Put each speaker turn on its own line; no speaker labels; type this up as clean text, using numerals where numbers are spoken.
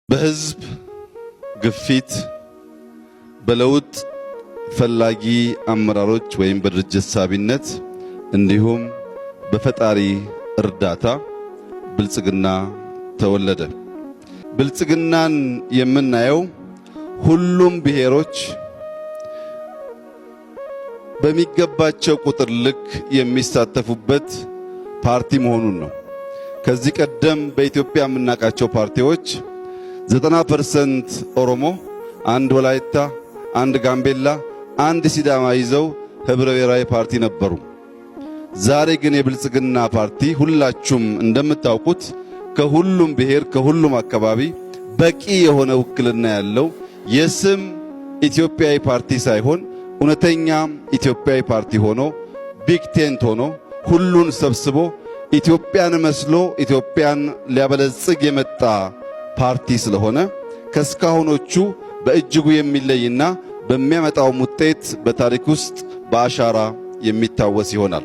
በህዝብ ግፊት በለውጥ ፈላጊ አመራሮች ወይም በድርጅት ሳቢነት እንዲሁም በፈጣሪ እርዳታ ብልጽግና ተወለደ። ብልጽግናን የምናየው ሁሉም ብሔሮች በሚገባቸው ቁጥር ልክ የሚሳተፉበት ፓርቲ መሆኑን ነው። ከዚህ ቀደም በኢትዮጵያ የምናውቃቸው ፓርቲዎች 90% ኦሮሞ፣ አንድ ወላይታ፣ አንድ ጋምቤላ፣ አንድ ሲዳማ ይዘው ህብረ ብሔራዊ ፓርቲ ነበሩ። ዛሬ ግን የብልጽግና ፓርቲ ሁላችሁም እንደምታውቁት ከሁሉም ብሔር ከሁሉም አካባቢ በቂ የሆነ ውክልና ያለው የስም ኢትዮጵያዊ ፓርቲ ሳይሆን እውነተኛ ኢትዮጵያዊ ፓርቲ ሆኖ big tent ሆኖ ሁሉን ሰብስቦ ኢትዮጵያን መስሎ ኢትዮጵያን ሊያበለጽግ የመጣ ፓርቲ ስለሆነ ከእስካሁኖቹ በእጅጉ የሚለይና በሚያመጣውም ውጤት በታሪክ ውስጥ በአሻራ የሚታወስ ይሆናል።